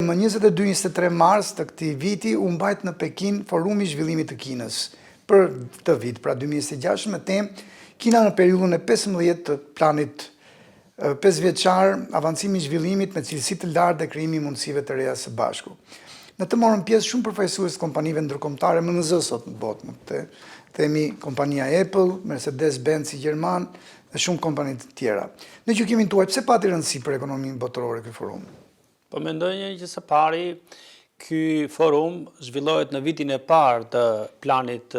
më 22-23 mars të këtij viti u mbajt në Pekin Forumi i Zhvillimit të Kinës për këtë vit, pra 2026 me temë Kina në periudhën e 15 të planit pesëvjeçar, avancimi i zhvillimit me cilësi të lartë dhe krijimi i mundësive të reja së bashku. Në të morën pjesë shumë përfaqësues të kompanive ndërkombëtare më në zë sot në botë, mund të themi kompania Apple, Mercedes-Benz i gjerman dhe shumë kompani të tjera. Në gjykimin tuaj, pse pati rëndësi për ekonominë botërore ky forum? Po mendoj një që së pari, ky forum zhvillohet në vitin e parë të planit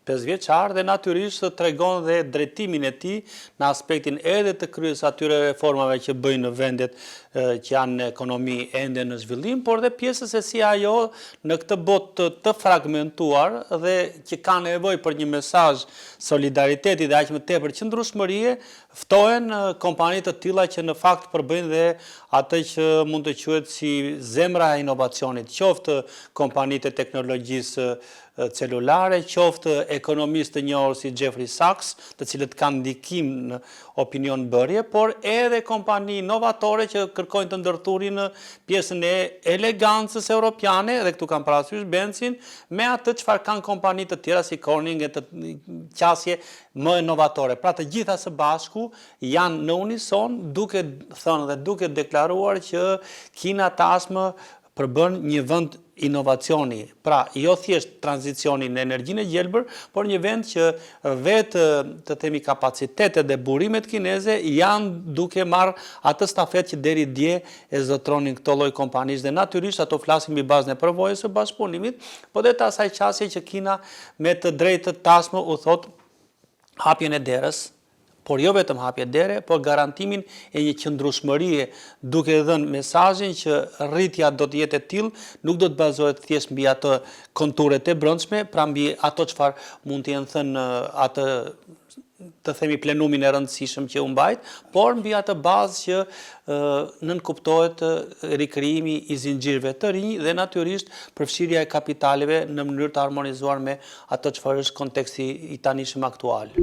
pesëvjeçar dhe natyrisht tregon dhe drejtimin e tij në aspektin edhe të kryerjes atyre reformave që bëjnë në vendet që janë në ekonomi ende në zhvillim, por dhe pjesës se si ajo në këtë botë të fragmentuar dhe që ka nevojë për një mesazh solidariteti dhe aq më tepër qëndrueshmërie, Ftohen kompani të tilla që në fakt përbëjnë dhe atë që mund të quhet si zemra e inovacionit, qoftë kompanitë e teknologjisë celulare, qoftë ekonomistë të njohur si Jeffrey Sachs, të cilët kanë ndikim në opinionbërje, por edhe kompani inovatore që kërkojnë të ndërthurin pjesën e elegancës europiane, dhe këtu kam parasysh Benzin, me atë çfarë kanë kompani të tjera si Corning e të qasje më inovatore. Pra të gjitha së bashku janë në unison duke thënë dhe duke deklaruar që Kina tashmë përbën një vend inovacioni, pra jo thjesht tranzicioni në energjinë e gjelbër, por një vend që vetë të themi kapacitetet dhe burimet kineze janë duke marrë atë stafetë që deri dje e zotëronin këto lloj kompanish dhe natyrisht ato flasin mbi bazën e përvojës së bashkëpunimit, po dhe të asaj qasje që Kina Me të drejtë tashmë u thotë hapjen e derës, por jo vetëm hapje dere, por garantimin e një qëndrueshmërie, duke dhënë mesazhin që rritja do të jetë e tillë, nuk do të bazohet thjesht mbi ato konturet e brendshme, pra mbi ato çfarë mund të jenë thënë në atë të themi plenumin e rëndësishëm që u mbajt, por mbi atë bazë që nënkuptohet rikrijimi i zinxhirëve të rinj dhe natyrisht përfshirja e kapitaleve në mënyrë të harmonizuar me ato çfarë është konteksti i tanishëm aktual.